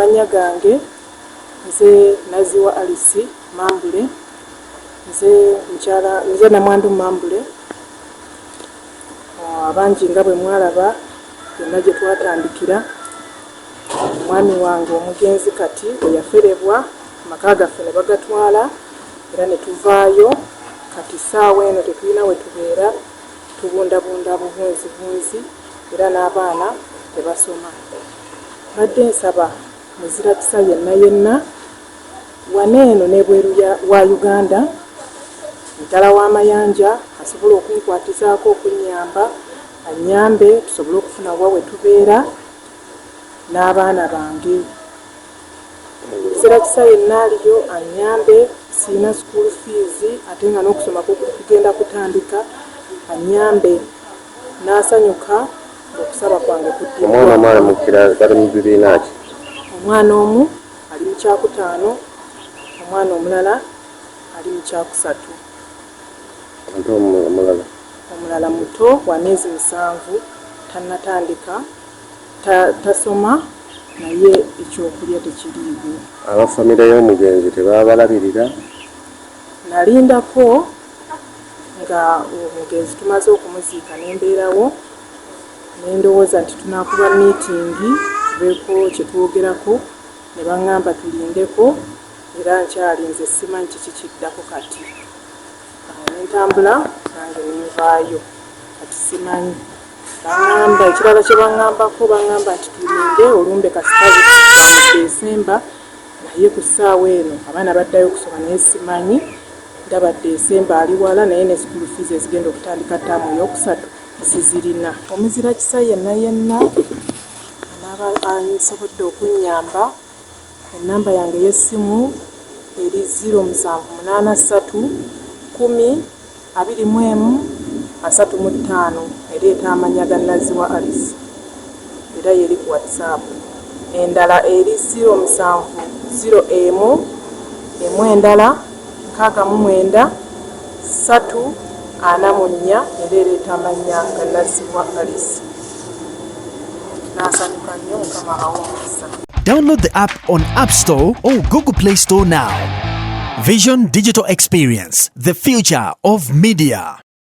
Amannya gange nze Naziwa Alice Mambule, nze mukyala, nze namwandu Mambule. Abangi nga bwe mwalaba yonna gye twatandikira, omwami wange omugenzi kati bwe yaferebwa, amaka gaffe ne bagatwala era ne tuvaayo. Kati ssaawa eno tetulina we tubeera, tubundabunda bubunzibunzi era n'abaana tebasoma. Mbadde nsaba muzira kisa yenna yenna wano eno n'ebweru wa Uganda, mitala w'amayanja, asobola okunkwatizaako, okunnyamba, annyambe tusobole okufuna wa we tubeera n'abaana bange. Muzira kisa yenna aliyo annyambe, siina school fees ate nga n'okusoma kugenda kutandika, annyambe n'asanyuka ng'okusaba kwange kuddiddwa. Omwana omu ali mu kira bali mu bibiina ki? Omwana omu ali mu kyakutaano, omwana omulala ali mu kyakusatu. Ate omulala? Omulala muto wa myezi 7, tannatandika, tasoma, naye ekyokulya tekiriiwo. Aba famire y'omugenzi tebabalabirira? Nalindako nga omugenzi tumaze okumuziika nembeerawo, nendowooza nti tunakuba miitingi tubeeko kyetwogerako, ne baŋŋamba tulindeko, era nkyalinze, simanyi kiki kiddako kati. Awo nentambula nange nenvaayo, kati simanyi. Baŋŋamba ekirala kye baŋŋambako, baŋŋamba nti tulinde olumbe kasita mu Desemba, naye ku ssaawa eno abaana baddayo okusoma, naye simanyi. Ndaba Desemba ali wala, naye ne school fees ezigenda okutandika ttaamu eyokusatu sizirina. Omuzira kisa yenna yenna anaaba ansobodde okunnyamba, ennamba yange ey'essimu eri 0783 10 21 35, ereeta amannya ga Naziwa Alice, era yeri ku WhatsApp. Endala eri 0701 1 endala 69 344, era ereeta amannya ga Naziwa Alice. N'asanyuka nnyo, Mukama awa omukisa. Download the app on App Store or Google Play Store now. Vision Digital Experience, the future of media.